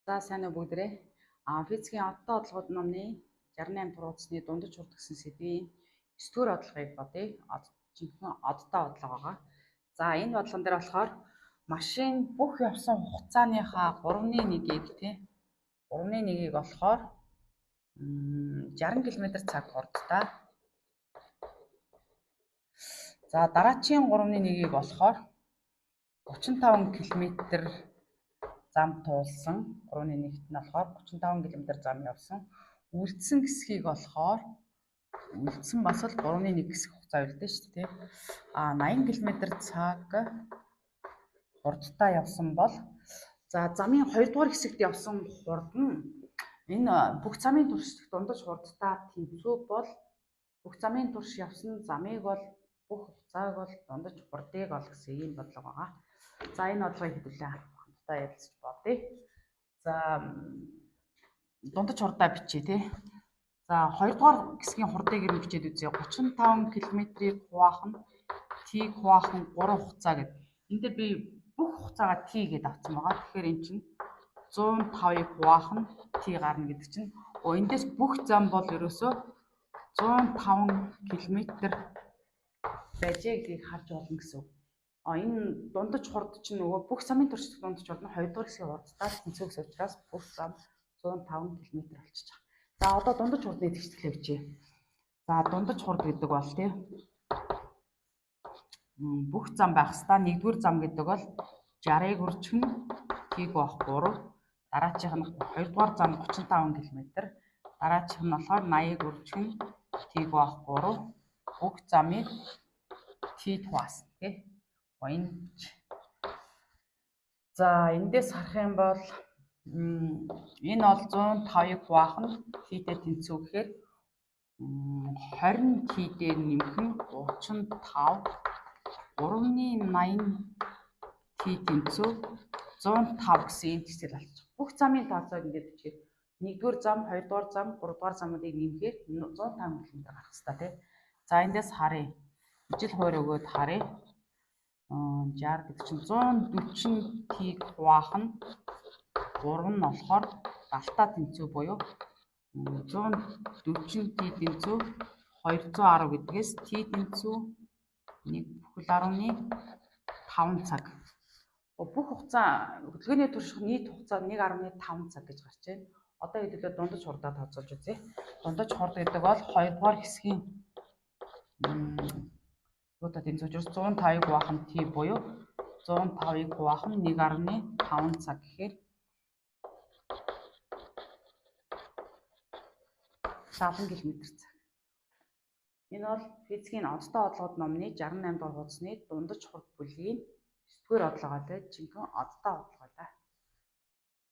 За сайн уу бүгдээрээ. Физикийн одтой одлогод номны 68 дугаар хуудасны дундаж хурд гэсэн сэдвийн 9 дугаар бодлогыг бодъё. Од жинхэнэ одтой бодлого байгаа. За энэ бодлогон дээр болохоор машин бүх явсан хугацааныхаа 3-ны 1-ийг тий 3-ны 1-ийг болохоор 60 км цаг хурдтай. За дараачийн 3-ны 1-ийг болохоор 35 км зам туулсан. 3-ны 1-т нь болохоор 35 км зам явсан. Үлдсэн хэсгийг болохоор үлдсэн бас л 3-ны 1 хэсэг хугацаа үлдэн шүү дээ. 80 км цаг хурдтай явсан бол за замын 2 дугаар хэсэгт явсан хурд нь энэ бүх замын турш дундаж хурдтай тэнцүү бол бүх замын турш явсан замыг бол бүх хугацааг бол дундаж хурдыг ол гэсэн ийм бодлого байгаа. За энэ бодлогыг хэдүүлээ хамтдаа ярилцаж бодъё. За дундаж хурдаа бичье тий. За 2 дугаар хэсгийн хурдыг ер нь бичээд үзье. 35 км-ийг хуваах нь t-г хуваах нь 3 хугацаа гэдэг. Энэ дээр би бүх хугацаагаа t гэдээ авсан байгаа. Тэгэхээр эн чинь 105-ыг хуваах нь t гарна гэдэг чинь эндээс бүх зам бол ерөөсөө 105 км байжээ гэдгийг харж болно гэсэн үг. Энэ дундаж хурд чинь нөгөө бүх замын туршлагын дундаж хурд нь 2 дугаар хэсгийн хурдтай тэнцүү гэсэн учраас бүх зам 105 км болчихж байгаа. За одоо дундаж хурдны тэгшгэлээ бичье. За дундаж хурд гэдэг бол тий бүх зам байх хэвээр. Нэгдүгээр зам гэдэг бол 60-ыг үржих нь t-г байх 3. Дараачих нь 2 дугаар зам 35 км. Дараачих нь болохоор 80-ыг үржих нь t-г байх 3. Бүх замыг t-д хуваасан тий. Энэ за эндээс харах юм бол энэ бол 105-ыг хуваах нь t-тэй тэнцүү гэхээр 20 t дээр нэмэх нь 35 3-ны 80 t тэнцүү 105 гэсэн ийм тэгсэл болчих. Бүх замын тооцоог ингээд бичээд 1-р зам, 2-р зам, 3-р замуудыг нэмэхээр 105 км гарах хэрэгтэй тий. За эндээс харъя. Ижил хуваар өгөөд харъя. 60 гэдэг чинь 140 t-г хуваах нь 3 нь болохоор 70-таа тэнцүү буюу 140 t тэнцүү 210 гэдгээс t тэнцүү 1,5 цаг. Бүх хугацаа хөдөлгөөний турших нийт хугацаа 1.5 цаг гэж гарч байна. Одоо хэдүүлээ дундаж хурдаа тооцоолж үзье. Дундаж хурд гэдэг бол 2 дугаар хэсгийн юутай тэнцүү учраас 105-ыг хуваах нь t буюу 105-ыг хуваах нь 1.5 цаг гэхээр 70 км цаг. Энэ бол физикийн одтой одлогод номны 68 дугаар хуудасны дундаж хурд бүлгийн 9 дугаар бодлогоо лээ. Жинхэнэ одтой бодлогоо лээ.